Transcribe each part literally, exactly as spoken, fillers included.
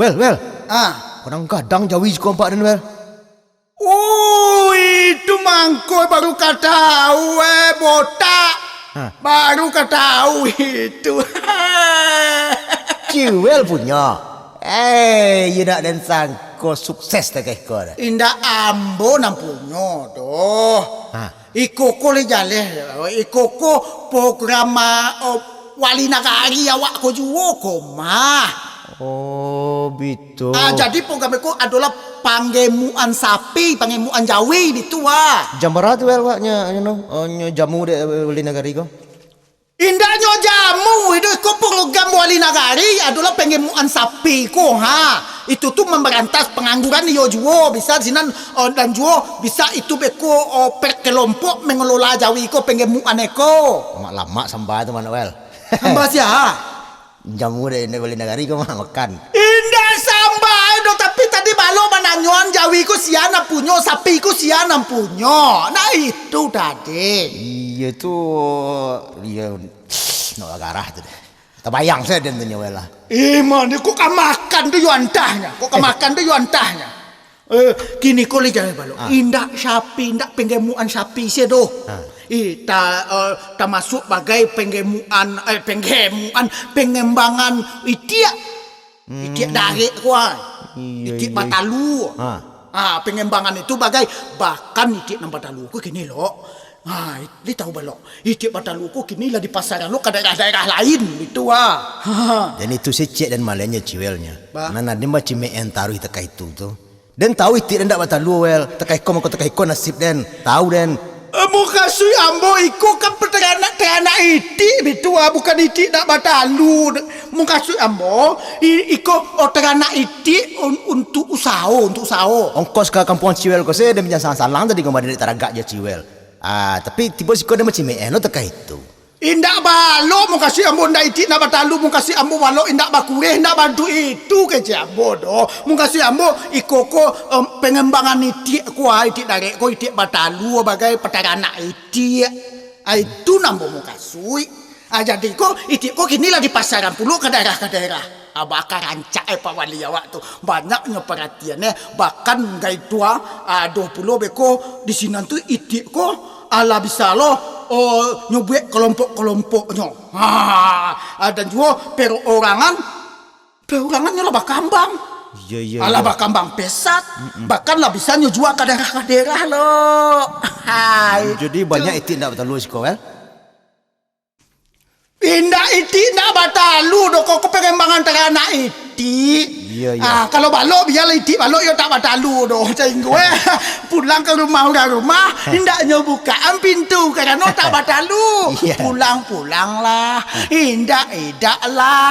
Wel, Wel. Ah. Kadang-kadang jawi siko ampak den, Wel. Oh, itu mangko baru ka tahu, eh, botak. Hah? Baru ka tahu itu. Ciwel punyo. Eh, iyo nak den sangko sukses takah iko dah. Indak ambo nan punyo doh. Hah? Iko ko lai jaleh, iko ko program, ah, oh, wali nagari awak ko juo ko mah. Oh, bitu. Ah, jadi program iko adolah panggemuan sapi, panggemuan jawi bitu ah. Jam bara tu, Wel, awak nyo, nyo, nyo jamu dek wali nagari ko? Indak nyo jamu, itu iko program wali nagari adolah panggemuan sapi ko, ha. Itu tu mambarantas pangangguran iyo juo, bisa sinan, oh, dan juo bisa itu beko, oh, per kelompok mangelola jawi ko, panggemuan eko. Lamak-lamak samba tu, Manuel. Samba sia? Jamu dek, dek wali nagari ko mah makan. Indak samba doh, tapi tadi balok mananyoan jawi ko sia nan punyo, sapi ko sia nan punyo. Nah, itu tadi. Iyo tu, iyo, nak garah tu deh. Tabayang sajo den tu nyo lah. Eh, mano kok ka makan tu yo antahnyo. Kok ka makan tu yo antahnyo. Eh, kini ko lai jaleh balok. Ah. Indak sapi, indak panggemuan sapi sia doh. Ah. Eh, ta-, eh, tamasuak bagai panggemuan, eh, panggemuan, pangembangan itiak. Itiak darek ko ai. Iyo, itiak iyo. Batalua. Ha. Ha, pangembangan itu bagai, bahkan itiak nan batalua ko kini lo. Ha, li tahu balok. Itiak batalua ko kini lah di pasaran lo ka daerah-daerah lain gitu ah. Ha. Dan itu sih ciek dan malainnyo ciwelnyo. Bah. Nan aden bacimekan taruih takah itu tu. Den tahu itiak den ndak batalua, Wel. Takah iko mangko takah iko nasib den. Tahu den. Eh, mukasuik ambo iko kan pataranak-taranak itiak bitu ah, bukan itiak ndak batalua. Mukasuik ambo, i-, iko, oh, taranak itiak un-, untuk usaho, untuk usaho. Ongkos ka kampuang ciwel ko se, den pinjam salang-salang tadi ko, badan dek taragak jo ciwel. Ah, tapi tibo siko den bacimekan lo takah itu. Indak balok mukasuik ambo, ndak itiak ndak batalua, mukasuik ambo balok indak bakureh, indak bantu itu kecek ambo doh. Mukasuik ambo iko ko, em, pangembangan itiak ko ah, itiak darek ko, itiak batalua bagai pataranak itiak. Ah, itu nan ambo mukasuik. Ah, jadi ko, itiak ko kini lah di pasaran pulo ka daerah, ka daerah. Abah ka rancak eh, Pak Wali awak tu. Banyaknyo paratian eh. Bahkan gai tu ah, ado pulo beko di sinan tu itiak ko, alah bisa lo, oh, nyo buek kelompok-kelompoknyo. Ha, ah, dan juo perorangan, perorangannyo lah bakambang. Iyo, iyo, alah iyo. Bakambang pesat. Mm-mm. Bahkan lah bisa nyo jua ka daerah-ka daerah lo. Hai. Jadi banyak itiak ndak batalua siko, Wel? Indak itiak ndak batalua doh, kok ko pangembangan taranak itiak. Iyo, iyo. Ah, kalau balok, bialah itiak balok, iyo tak batalua doh. Sainggo, eh, pulang ka rumah urang rumah, indaknyo bukaan pintu, karano tak batalua. Iyo. Pulang-pulanglah, indak-idaklah.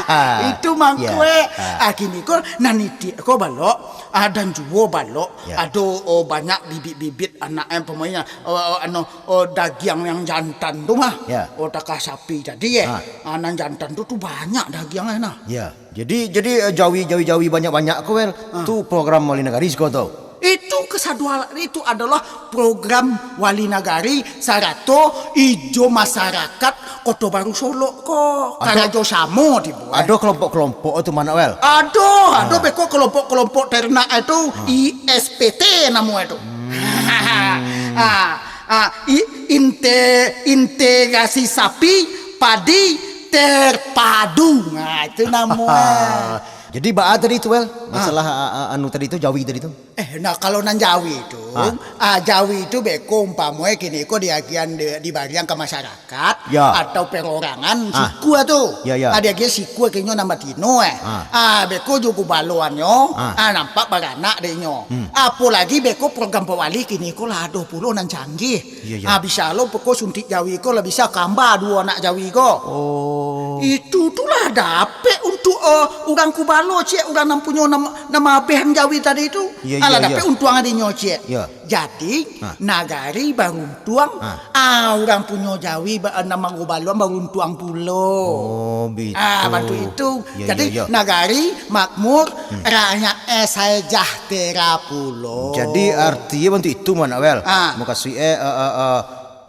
Ah. Itu mangko, iyo. Eh. Ah. Ah, kini ko, nan itiak ko balok, ah, dan juo balok, iyo. Ado, oh, banyak bibit-bibit anak, eh, umpamonyo, oh, oh, anu, oh, dagiang yang jantan tu mah. Ya. Oh, takah sapi tadi, eh. Ha. Ah, nan jantan tu, tu banyak dagiang, eh, nah. Ya. Jadi, jadi, eh, jawi, jawi, jawi banyak-banyak ko, Wel. Ha. Tu program wali nagari siko tu. Itu kasadualan, itu adalah program wali nagari sarato ijo masyarakat Koto Baru Solok ko. Ado, karajo samo dibuek. Ado kelompok-kelompok tu, Manuel? Ado, ado. Ha. Beko kelompok-kelompok ternak itu, ha, I S P T namo itu. Hmm. Ah, ah, i-, inte-, integrasi sapi padi terpadu. Nah, itu namo, ah. Jadi, baa tadi tu, Wel? Ah. Masalah, ah, ah, anu tadi tu, jawi tadi tu? Eh, nah, kalau nan jawi tu, ah, ah, jawi tu beko umpamo, eh, kini ko di agian di, di bariang ka masyarakat. Kat, ya, atau perorangan, ah, sikua tu. Ya, ya. Ah, diagiah sikua ka inyo nan batino, eh. Ah. Ah, beko jo gubaloannyo, ah, ah, nampak baranak dek inyo. Hmm. Apolagi beko program Pak Wali kini ko lah ado pulo nan canggih. Ya, ya. Ah, bisa lo beko suntik jawi ko lah bisa kamba duo anak jawi ko. Oh. Itu tu lah dapek untuk, eh, urang gubalo, ciek, urang nan punyo nan, nan maabehan jawi tadi tu. Ya, alah, ya, dapek, ya, untuang dek inyo, ciek. Ya. Jadi, ha, nagari baruntuang, ha, ah, urang punyo jawi ba-, nan mangubaluan baruntuang pulo. Oh, bitu. Ah, bantu itu. Ya, jadi, ya, ya, nagari makmur, hmm, rakyat, eh, sajahtera pulo. Jadi, arti bantu itu, Manuel. Ah. Mukasuik, eh, eh, eh, eh,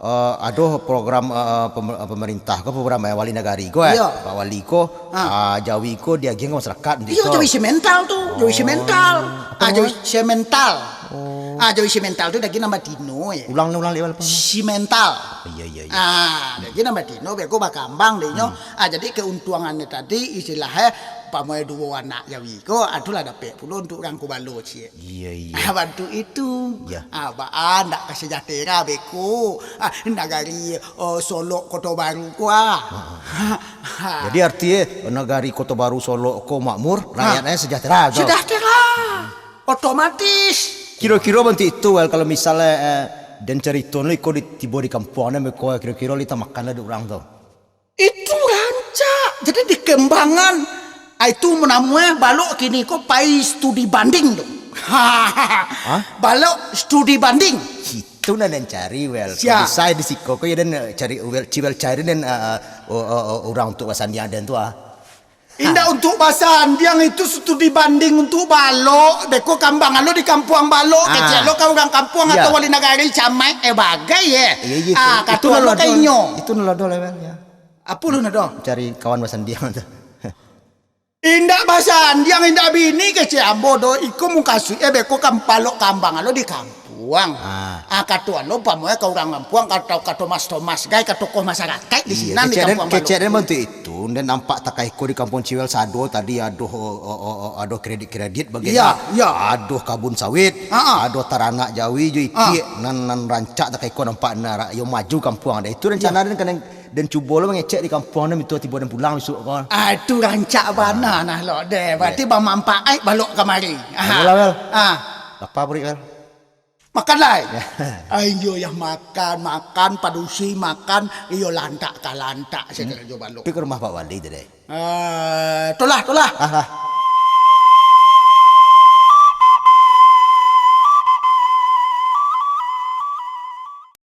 Eh, ado program, eh, pem-, pemerintah ko, program, eh, wali nagari ko, eh. Iyo. Pak Wali ko, ah, jawi ko diagiah ka masyarakat. Iyo, jawi semental tu, jawi semental. Ah, jawi semental. Ah, jawi semental tu diagiah nan batino, eh. Ulang, ulang, ulang, ulang. Semental. Iyo, iyo, iyo. Ah, diagiah nan batino, beko bakambang deh nyo. Ah, jadi keuntuangannyo tadi, istilahnyo, pamoe duo anak jawi ko, ah, tu lah dapek pulo untuak urang ko balo ciek. Iyo, iyo. Ah, bantuak itu. Iyo. Ah, baa ndak ka sejahtera beko. Ah, nagari, oh, Solok Koto Baru ko, ah. Ha, ha. Jadi arti, eh, nagari Koto Baru Solok ko makmur, rakyatnyo sejahtera, betul? Sejahtera. Otomatis. Kiro-kiro bantuak itu, Wel, kalau misalnyo, eh, den carito lo iko di, tibo di kampuang den, beko kiro-kiro lai tamakan lah dek urang tu. Itu rancak. Jadi dikembangan. Ah, itu namonyo balok kini ko pai studi banding tu. Hah? Balok studi banding. Itu nan den cari, Wel. Sia? Bisa di siko ko yo den, eh, cari Wel, ci Wel cari den, eh, eh, o-, o-, o-, urang untuak basandiang den tu, ah. Indak untuak basandiang, itu studi banding untuak balok. Beko kambang lo di kampuang balok. Ah. Kecek lo ka urang kampuang atau wali nagari, camaik, eh, bagai, eh. Iyo, iyo, itu. Ah, itu kato nan lo ka ado. Inyo. Itu nan lo ado lah, Wel, yo. Apo lo nan ado? Cari kawan basandiang tu. Indak basandiang, indak bini kecek ambo doh. Iko mukasuik, eh, beko kam-, balok kambang lo di kampuang. Ah. Ah, kato lo pamoe ka urang kampuang, kato, kato Mas Thomas gai, ka tokoh masyarakat di sinan di kampuang balok. Iyo, kecek den bantuak itu, den nampak takaiko di kampuang ci Wel sado tadi ado, o-, o-, o-, o-, ado kredit-kredit bagian. Iyo, iyo. Ado kabun sawit, ah, ah, ado taranak jawi jo itik, ah, nan, nan rancak takaiko nampak nan ra-, yo maju kampuang deh. Itu rencana den ka den, den cubo lo mangecek di kampuang den, mintak tibo den pulang bisuak ko. Ah, itu rancak bana nah lo deh. Iyo. Berarti bamanfaat balok kamari. Aha. Ayolah, Wel. Ah. Lapa paruik, Wel. Makan lai. Ayo, yo, makan, makan, padusi, makan. Iyo, lantak ka lantak, hmm, sagalo jo balok. Pi ka rumah Pak Wali tadi. Eh, tu lah, tu lah. Ah, lah.